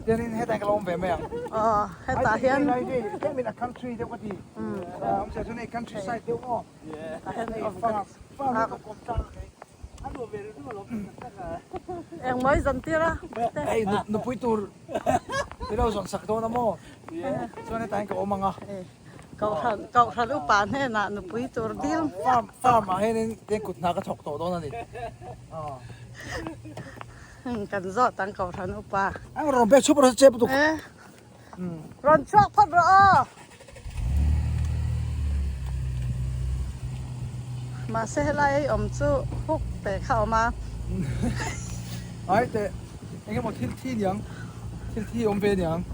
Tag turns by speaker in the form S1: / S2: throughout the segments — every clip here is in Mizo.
S1: Tianin hetah ka lo awm ve mai ang.
S2: Aw, hetah hian.
S1: Tlemin a country deuh ka ti. Awm sia chuan hei country side deuh maw.
S2: Hei
S1: farm farm hi ka kawm tlang a kei.
S2: Engmaw i zawn tir a?
S1: Hei nupui tur i lo zawn sak dawn a maw? Chuan hetah hian ka awm ang a.
S2: Kohhran kohhran upa hnenah nupui tur dil.
S1: Farm farm ah hianin tiang kut hna ka thawk tawh dawn a ni.
S2: Kan zawt ang kohhran upa.
S1: Ang rawn pek chhup rawh che putuk.
S2: Rawn chhuak phawt rawh aw. Mahse helai ei awm chu huk teh kha awm a.
S1: Ai teh eng emaw thil thi niang thil thi awm ve niang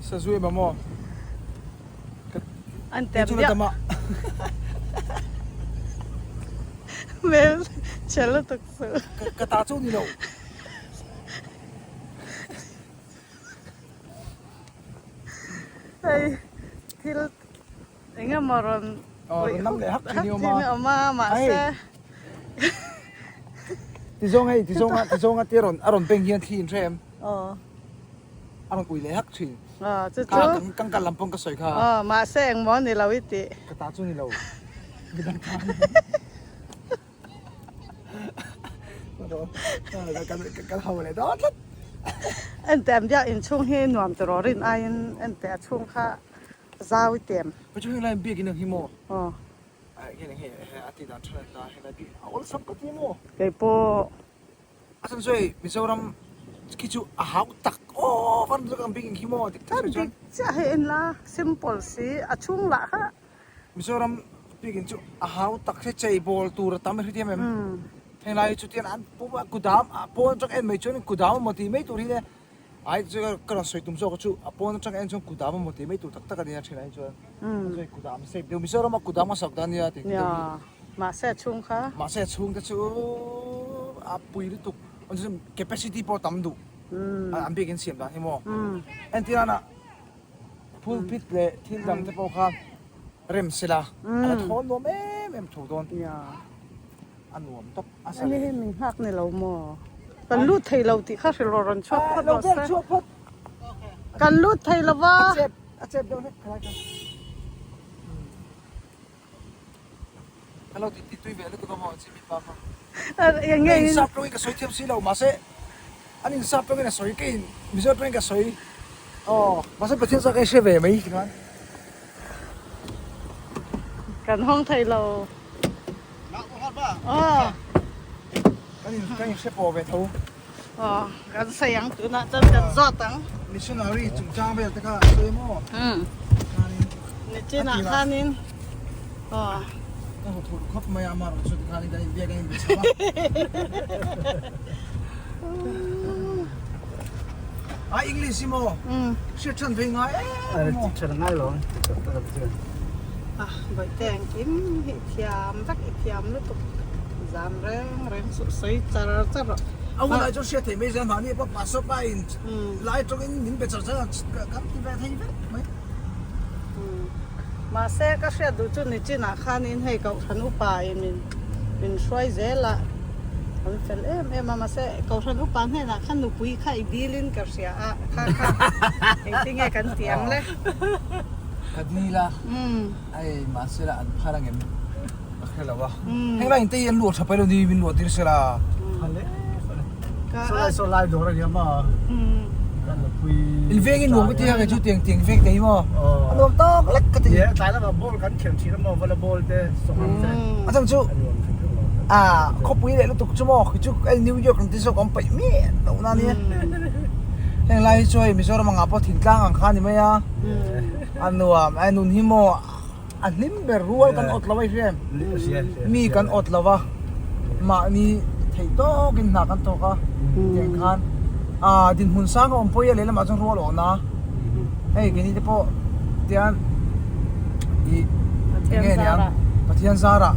S1: sazu emaw maw.
S2: An tem deuh. Hmel chhe lutuk suh.
S1: Ka ta chu ni lo.
S2: Hei thil eng emaw rawn
S1: rawn nam leh hak thin
S2: i awm a mahse
S1: tizawng hei tizawng a tizawng a te rawn a rawn beng hian thli in hre em a rawn ui leh hak thin
S2: chu chu
S1: kan kal lam pawn ka sawi kha
S2: mahse engmaw ni lo i tih
S1: ka ta chu ni lo midang ta Kan ho leh dawn tlat.
S2: Ente an biak inchhung hi nuam tawh rawh rin aiin ente a chhung kha zau i tem.
S1: Ka chu helai biak in ang hi maw?
S2: Aw.
S1: Hei hei a tih dan tha ta helai biak a awlsam ka ti maw?
S2: Kei pawh.
S1: A chhan chu hei Mizoram khi chu a hau tak aw kan kan biak in khi maw dik tak chuan.
S2: Dik chiah hei en la simple si a chhung lah kha.
S1: Mizoram bikin chu a hau tak hi chei bawl tur a tam hrethiam em? Heng lai hi chu tian an pum a kudam a pawn atang en mai chuan kudam emaw tih mai tur hi le ai chu ka rawn sawi tum zawk chu a pawn atang en chuan kudam emaw tih mai tur tak tak a nia thin ah hi chuan chuan kudam shape deuh Mizoram a kudam a sak dan nia tih
S2: deuh hi mahse a chhung kha
S1: mahse a chhung te chu a pui lutuk capacity pawh a tam duh an bikin siam dan hi maw entir nana Pulpit leh thil dang te pawh kha rem sela a la thawn nuam em em tho dawn. A nuam tawp a sa
S2: leh. Ani hi min nghak ni lo maw? Kan lut thei lo tih kha hrilh rawh rawn chhuak phawt rawh se.
S1: Chhuak phawt.
S2: Kan lut thei lo va.
S1: A chep a chep deuh hlek khalai kha. Ka lo ti ti tui ve lutuk a maw chi mi pa kha.
S2: Eng nge
S1: in sap tawngin ka sawi thiam si lo mahse an in sap tawngin a sawi ka in Mizo tawngin ka sawi aw mahse Pathian chuan ka hre ve mai tikhan.
S2: Kan hawng thei lo. Aw.
S1: Kan in kan in hre pawh ve tho.
S2: Aw kan sawi ang tunah chuan kan zawt ang.
S1: Missionary chungchang vel te kha a sawi maw?
S2: Umm. Nichinah khanin aw.
S1: Ka hmu thur khawp mai a amaherawh chu tikhanin kan inbiak a inbe chho a. A English hi maw?
S2: Umm.
S1: Hriat than ve ngai em maw?
S3: Hriat than ngai lo ang.
S2: Ah bawihte engkim hi i thiam vek i thiam lutuk zam reng reng suh sawi char char rawh.
S1: A hunah chuan hriat theih mai zel mahni pawh pastor pa in lai tawngin min be char char a kan ti ve thei vek mai.
S2: Mahse ka hriat duh chu nichinah khanin hei Kohhran upa in min min hruai zel a an fel em em a mahse Kohhran upa hnenah khan nupui kha i dilin ka hria a kha kha engtinge kan ti ang le.
S1: Ka dil a, hei mahse la an phar angem ka hre lo a, heng lai inte hi an luah tha pai lo ni min luah tir se la.
S3: Saw lai saw lai dawr a nia maw kan la pui.
S1: In veng in nuam ka ti a kei chu tiang tiang veng te hi maw a nuam tawk lek ka ti.
S3: Nia tlai lamah ball kan khelh thin a maw volleyball te soccer te.
S1: A chhan chu
S3: a nuam thin reuh lo.
S1: A khawpui leh lutuk chu maw kei chu hei New York ang te zawk an paih miah loh na nia. Heng lai hi chu hei Mizoram angah pawh thingtlang ang kha a ni mai a. A nuam a nun hi maw a hlim ber rual kan awt lo a i hria em? Mi kan awt lo a mahni theih tawkin hna kan tawk a tiang khan ah dinhmun sang a awm pawh hi a lehlamah chuan rual awh na hei keini te pawh tian ih eng nge niang Pathian zarah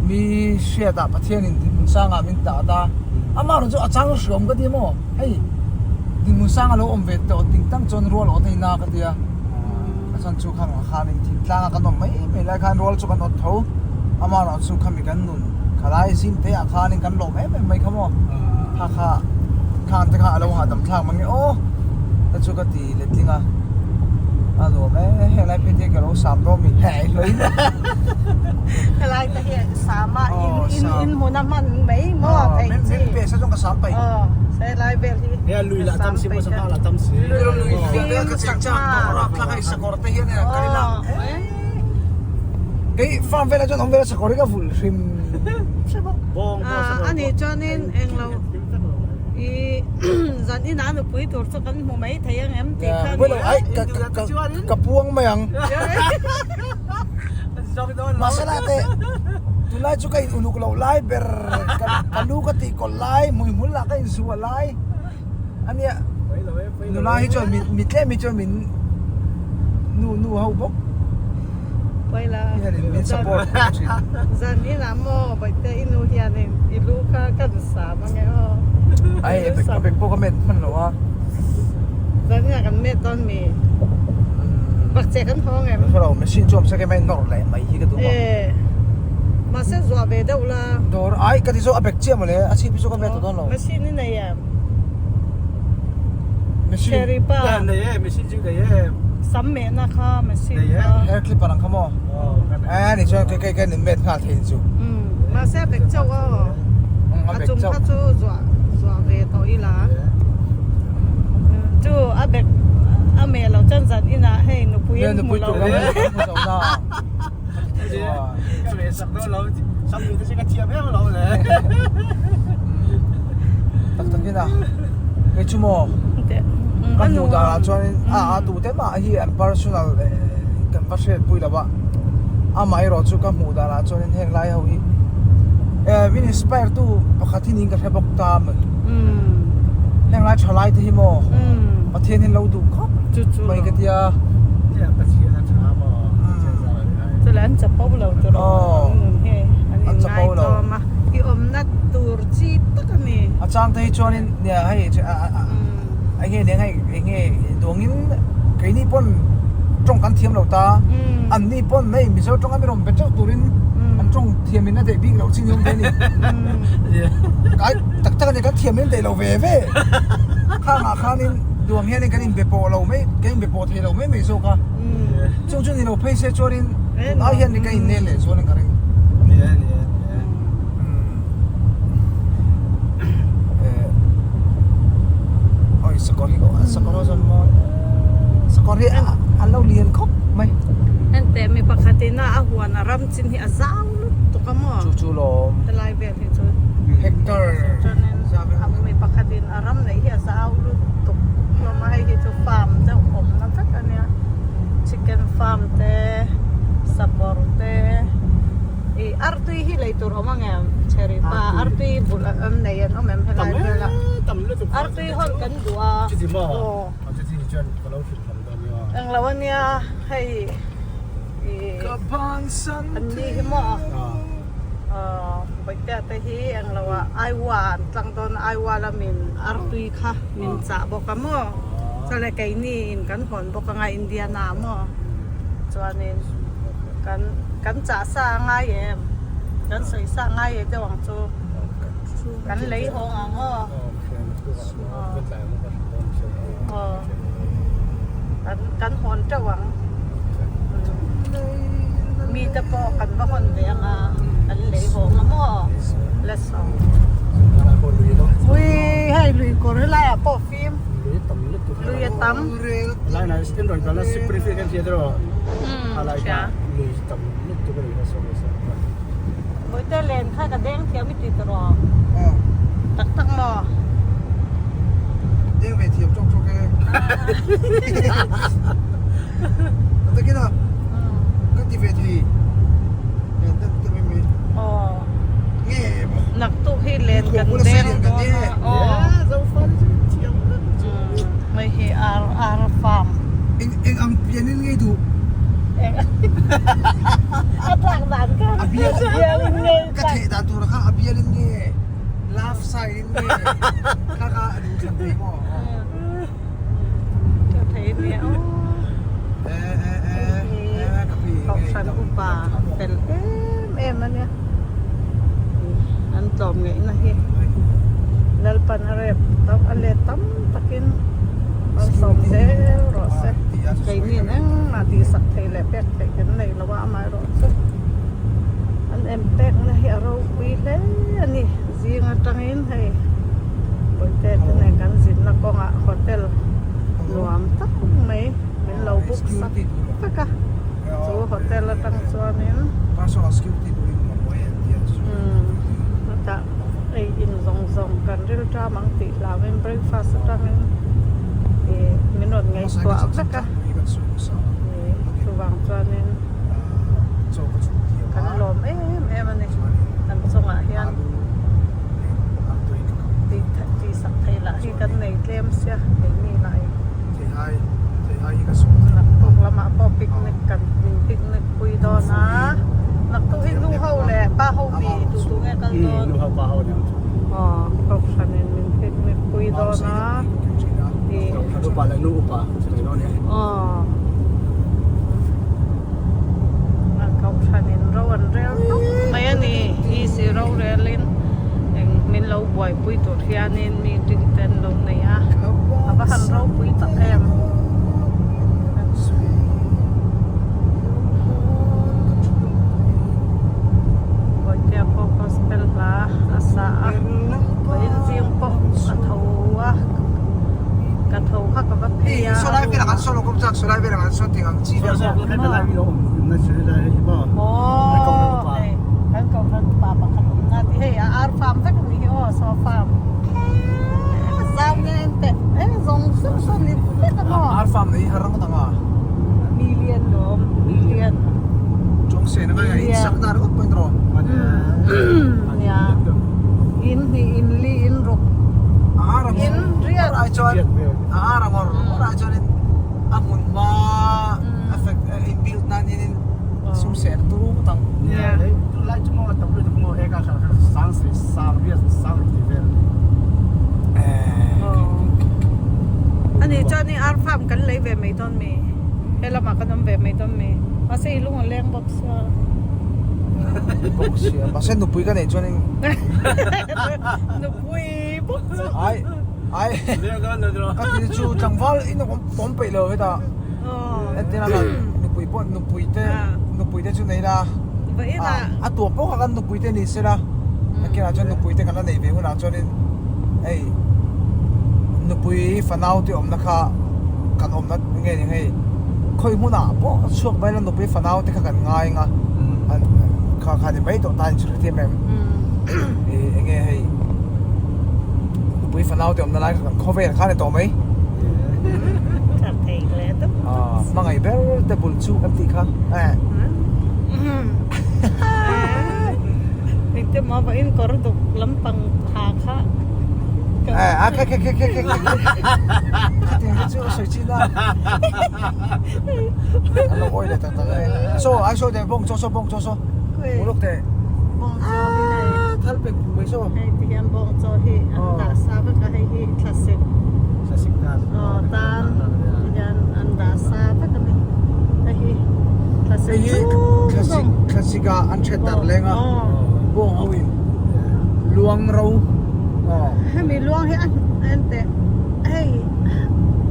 S1: mi hriatah Pathianin dinhmun sangah min dah ta amah erawh chu a chang hriawm ka ti maw hei dinhmun sang a lo awm ve tawh ding tang chuan rual awh theih na ka tia a chhan chu khang ah khanin thingtlang a kan awm mai mai lai khan rual chu kan awt tho amah erawh chu khami kan nun khalai zim te ah khanin kan lawm em em mai kha maw kha kha khang te kha a lo hahdam thlak mang e aw. Ka chu ka ti letling a, a nuam e, heng lai phei te ka lo sam dawn mi hei hlawih mai.
S2: Helai te hi sam a in in in hmun a hman mai maw theih chi.
S1: Min pe sa chuan ka sam paih.
S2: Aw helai vel hi.
S3: He lui lah tam si maw sangha lah tam si.
S1: Lui fiah te ka chek chak tawh rap thlak hei sakawr te hian ka ila. Kei farm velah chuan awm vela sakawr hi ka vulh hrim hrep a.
S2: Ani chuanin englo. I zan inah nupui tur chu kan hmu mai thei ang em tih kha
S1: Bueno, ai ka ka ka puang mai ang. Masala te tunlai chu ka in uluk loh lai ber ka ka lu ka tih kawlh lai hmuihmul lah ka insuah lai ania nula hi chuan min mi tlem hi chuan min nu nu ho bawk hian min support thin.
S2: Zan inah maw Baihte i nu hianin i lu kha kan sam ange aw.
S1: Ai a bek pawh ka met hman lo a.
S2: Zan inah kan met dawn mi? Bakcheh kan haw ang em?
S1: Ka hre lo machine chu awm se kei mai nawr leh mai hi ka duh a.
S2: E mahse zuah ve deuh la.
S1: Dawr ai ka ti zawk a bek chiah mawle a chhip hi chu ka met tawh dawn lo.
S2: Machine i nei em?
S1: Machine.
S2: Cherry pa.
S3: Nei e machine chu nei e.
S2: Sam mehna kha machine kha.
S1: Hair clipper ang kha maw? Eh ni chuan kei kei kei nin met nghal thei ni chu.
S2: Mahse a bek chauh aw. A chung kha chu zuah zuah ve tawh ila. Chu a bek a meh loh chuan zan inah hei nupui an hmu lo.
S3: Ka meh sak dawn lo sam ni te chu ka thiam em lo le.
S1: Tak takin a kei chu maw ka hmuh danah chuanin a a tute mah hi an personal kan va hriat pui lo a amaherawh chu ka hmuh danah chuanin heng lai ho hi min inspire tu pakhat hi niin ka hre bawk ta a ni heng lai tha lai te hi maw Pathian hi lo duh khawp mai ka tia
S2: Chulai an chapo lo tur awm ang nun hi an inngaitawm a i awmna tur chi tak a ni.
S1: A chang te hi chuanin nia hei eng nge nia hei eng nge duangin keini pawn tawng kan thiam lo ta an ni pawn hei Mizo tawng a mi rawn be teuh turin an tawng thiam in a daih bik loh chin hi awm ve a ni. Kai tak tak a ni kan thiam in daih lo ve ve khangah khanin duang hianin kan inbe pawh lo mai kan inbe pawh thei lo mai mai zawk a chung chu ni lo phei se chuanin tunah hian ka innel leh chuan ka ring. Oi sakawr hi sakawr ho zawn mawi sakawr hi an lo lian khawp mai.
S2: Enteh mi pakhat ina a huan a ram chin hi a zau lutuk a maw?
S1: Chu chu lawm.
S2: Helai vel hi chu.
S1: Hectare.
S2: Chuanin mi pakhat in a ram neih hi a zau lutuk hlawm a hei hi chu farm deuh awmna vek a nia chicken farm te sakawr te. I artui hi lei tur awm ang em cherry pa artui bul an nei an awm em helai vel ah artui hawn kan duh a englo ania hei i an ni hi maw bawihtea te hi englo ah Aiwa an tlang dawn a Aiwa lamin artui kha min chah bawk a maw chuan keini in kan hawn bawk anga Indiana maw chuanin. Kan kan chah sa a ngai em? Kan sawi sa a ngai e deuh ang chu. Kan lei hawng ang aw. Aw. Kan kan hawn teuh ang. Mi te pawh kan va hawn ve ang a, kan lei hawng a maw? Let's go. Ui hei lui kawr helai ah pawh fim. Lui a tam. Bawihte len kha ka deng thiam i ti ta rawh. Tak tak maw?
S1: Deng ve thiam tawk tawk e. Takin a ka ti ve thei. Len deuh deuh mai mai.
S2: Aw.
S1: Nge maw?
S2: Naktuk hi len kan deng dawn a. Aw. Hei hi ar ar farm.
S1: Eng eng ang pian in ngei duh.
S2: Eng a tlak dan kha.
S1: A bial
S2: bial in ngei.
S1: Ka theh dan tur kha a bial in nge love sign in nge kha kha a duh thlan thei maw.
S2: Ka thei nia aw.
S1: Eh eh eh eh ka pi
S2: Kohhran upa fel em em ania. An tlawm ngeihna hi Lalpan a rep a let tam takin. Engmah tihsak theih leh pek theih kan nei lo a, amaherawhchu an inpekna hi a ropui hle a ni. Zing atangin hei Bawihte te nen kan zinna kawngah hotel nuam tak mai min lo book sak vek a, chu hotel atang chuanin umm hetah ei in zawng zawng kan rilṭam ang tih hlauhin breakfast atangin ih min rawn ngaihtuah vek a ih chuvang chuanin kan lawm em em a ni kan chungah hian tih tihsak theih lah hi kan nei tlem sia keini lah hi naktuk lamah pawh picnic kan min picnic pui dawn a naktuk hi nu ho leh pa ho mi duh duh nge kal dawn aw kohhranin min picnic pui dawn a ih aw kohhranin ro an rel tawp mai a ni EC rorelin eng min lo buaipui tur hianin meeting te an lo nei a a va han ropui tak em. Bawihtea pawh gospel hla a sa a vawiin zing pawh a tho a ka tho kha ka va phei a. Aw hei kan kohhran upa pakhat awmna tih hei a ar farm vek a nih hi aw saw farm zau nge en teh eng zawng zawng sawn ni vek a maw
S1: ar farm nei har ang a
S2: million lawm million
S1: chawngsen a ngai in sak na ringawt pawh in rawh
S2: nia in hnih in li in ruk in riat
S1: ai chuan a ar ang awr ai chuan in a hmun hma effect in build nan hian in sum ser turu ngawt ang.
S3: Nia hei tunlai chu maw tam lutuk maw he ka kha sang sei sang riat sang ruk tih vel.
S2: Ani chuan i ar farm kan lei ve mai dawn mi he lamah kan awm ve mai dawn mi mahse i lung a leng bawk sia.
S1: Bawk sia mahse nupui ka neih chuan in
S2: nupui bawk chu.
S1: Ai ai ka ti chu tlangval in awm awm peih lo hetah entir a nupui pawh nupui te nupui te chu nei la a tuah pawh kha kan nupui te ni sela nakinah chuan nupui te kan la neih ve hunah chuanin hei nupui fanau te awmna kha kan awmna nge ni hei khawi hmunah pawh chhuak mai la nupui fanau te kha kan ngai ang a kha kha ni mai tawh ta in chu hrethiam em ih enge hei nupui fanau te awmna lai kha kan khawvel kha a ni tawh mai. Hmangaih ber te bul chu kan tih kha eh.
S2: Engte maw va in kawr duk lampang ha kha.
S1: Eh a khe khe khe khe khe khatiang te chu a sawi chin a. An lo awi leh tak tak e. Saw ai saw teh bawng chaw saw bawng chaw saw. Uluk teh.
S2: Bawng chaw hi hei.
S1: Thal pek mai saw.
S2: Hei ti hian bawng chaw hi an dah sa vek a hei hi thlasik.
S3: Thlasik tan.
S2: Aw tan ti hian an dah sa vek a ni. Hei hi thlasik
S1: Hei hi thlasik thlasik ah an then darh leng a. Bawng ho in luang ro. Aw.
S2: Hemi luang hi a en teh hei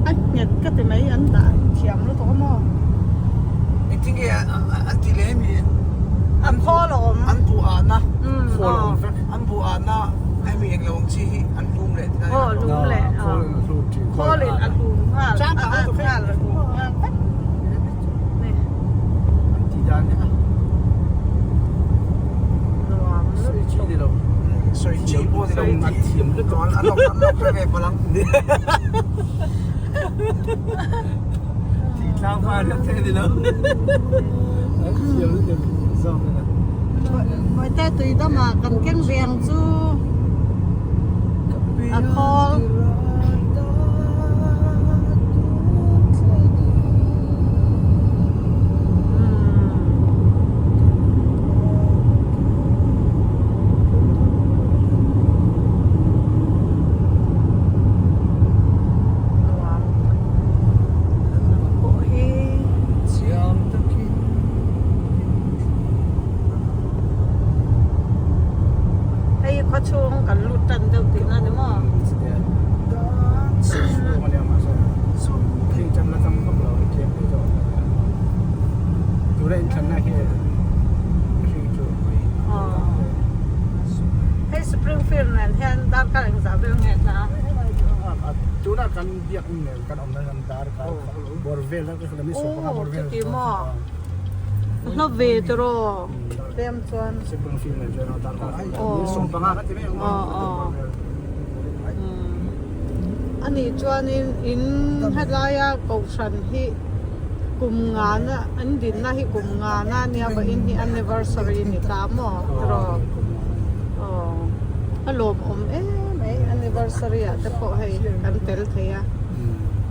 S2: a nghet ka ti mai an dah thiam lutuk a maw.
S1: Engtin nge an ti leh hemi
S2: an khawl a awm
S1: an buh ahna khawl a awm vek an buh ahna hemi eng lo ang chi hi an hlum leh tina
S2: aw hlum leh khawl in a hlum nghal a at nghal a hlum nghal vek
S3: an ti dan hi
S2: nuam
S3: sawi chi ni lo
S1: sawi chi pawh ni lo
S3: an thiam lutuk
S1: an an lo hre ve palh ang
S2: Bawihte tui dama kan keng ve ang chu a khawl. Nuam pawh hi
S1: Siam takin
S2: Hei khaw chhung kan lut tan deuh tihna ni maw?
S3: Kan biak nen kan awmna lam dar kar bawr vel a ka mi sawm panga bawr vel.
S2: Chuti maw? Hla ve tiraw? Tlem chuan.
S3: Springfield nen chuan dar kar mi sawm panga ka ti mai ang maw?
S2: Anih chuanin in helaia kohhran hi kum ngana an dinna hi kum ngana ania vawiin hi anniversary ni ta maw tiraw? Aw a lawmawm em mai anniversary ah te pawh hei kan tel thei a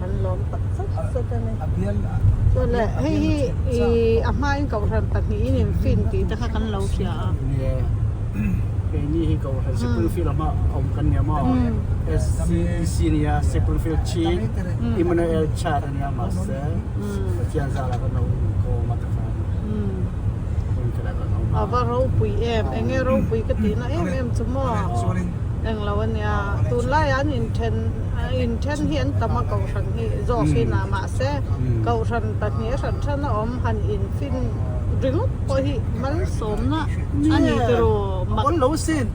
S2: kan lawm tak zet zet a ni. Chuan leh hei hi ih a hmain kohhran pahnihin infin tih te kha kan lo hria a.
S3: Nia keini hi kohhran Springfield a hma awm kan nia maw SCEC nia Springfield Chin Emmanuel Church a nia mahse Pathian zara kan lo inkawm a takhan hmun khelh ah kan awm a.
S2: A va ropui em enge ropui ka tihna em em chu maw englo a nia tunlaiah an inthen inthen hi an tam a kohhran hi zawk in a mahse kohhran pahnih a hran hran a awm han infin ringawt pawh hi malsawmna a ni tiraw mak
S3: awl lo sin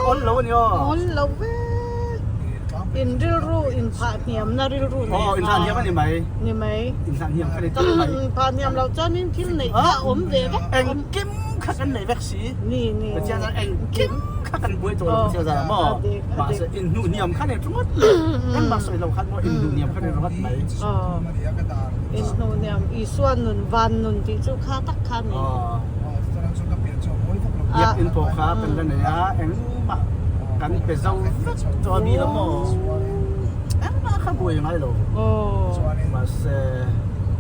S3: awl lo a ni aw
S2: awl lo vek in rilru inphah hniamna rilru nei
S3: aw inphah hniam a ni mai
S2: ni mai
S3: inphah hniam kha ni tawp mai
S2: inphah hniam loh chuanin thil neih kha a awm ve vek
S3: engkim kha kan nei vek si
S2: ni ni
S3: Pathian chuan engkim kha kan buai tawh lo Pathian zan ah maw mahse inhnuh hniam kha ni ringawt engmah sawi lo khan maw inhnuh hniam kha ni ringawt mai
S2: inhnuh hniam Isua nun van nun tih chu kha tak kha ni
S3: biak in pawh kha kan la nei a engmah kan pe zo vek tawh a mi lo maw engmah kha buai ngai lo mahse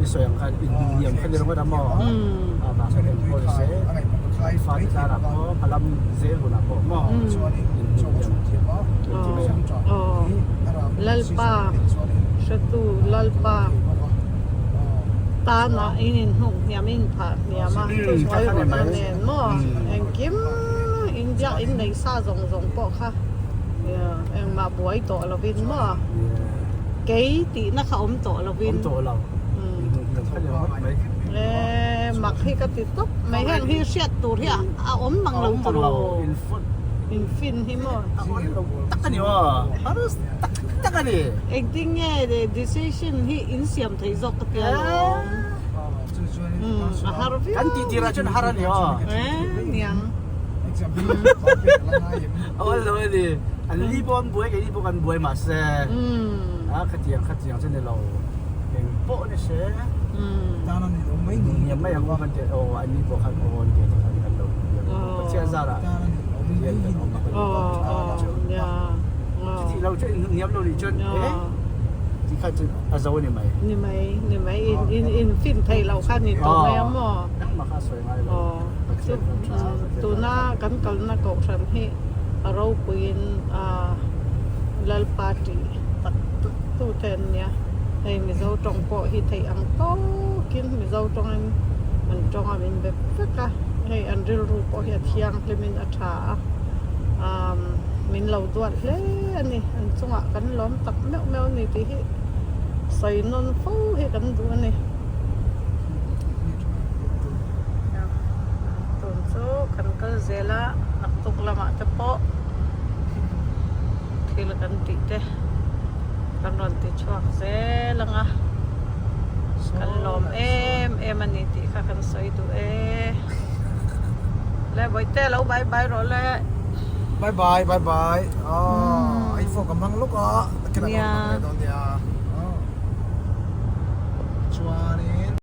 S3: i sawi ang khan inhnuh hniam kha ni ringawt a maw amah kha enkawl se fate tlarah pawh hmalam zel hunah pawh maw inhnuh hniam
S2: Lalpa hretu Lalpa tana in inhnuh hniam in inphah hniam a chu sawi rawh na nen maw engkim India in nei sa zawng zawng pawh kha engmah buai tawh lovin maw kei tihna kha awm tawh lovin e mak hi ka ti tawp mai heng hi hriat tur hi a awm mang lo tur infin hi maw engtin nge decision hi insiam thei zawk ka tia lawm a har viau
S3: kan tih tirah chuan har a ni aw
S2: e niang
S3: awl lo a ni an li pawh an buai keini pawh kan buai mahse a khatiang khatiang chu ni lo eng pawh ni se hniam mai ang aw kan tih aw an ni pawh khan aw an tih te khan kan lo Pathian zarah hian kan awm a kan chutih lo chu hniam lo nih chuan e ti kha chu a zo a ni mai
S2: ni mai ni mai in in in fin thei lo kha ni tawh mai a maw
S3: engmah kha a sawi ngai lo Pathian kan tha
S2: tuna kan kalna kohhran hi a ropuiin a Lalpa tih tak tak tu te an nia hei Mizo tawng pawh hi theih ang tawkin Mizo tawngin an tawng a min be vek a hei an rilru pawh hi a thianghlimin a tha a umm min lo duat hle a ni an chungah kan lawm tak meuh meuh a ni tih hi sawi nawn fo hi kan duh a ni. Tun chu kan kal zel a naktuk lamah te pawh thil kan tih te kan rawn ti chhuak zel ang a kan lawm em em a ni tih kha kan sawi duh e le bawihte lo bye bye rawh le
S1: bye bye bye bye aw i phone ka hmang lawk a ka hmang leh dawn nia chuanin.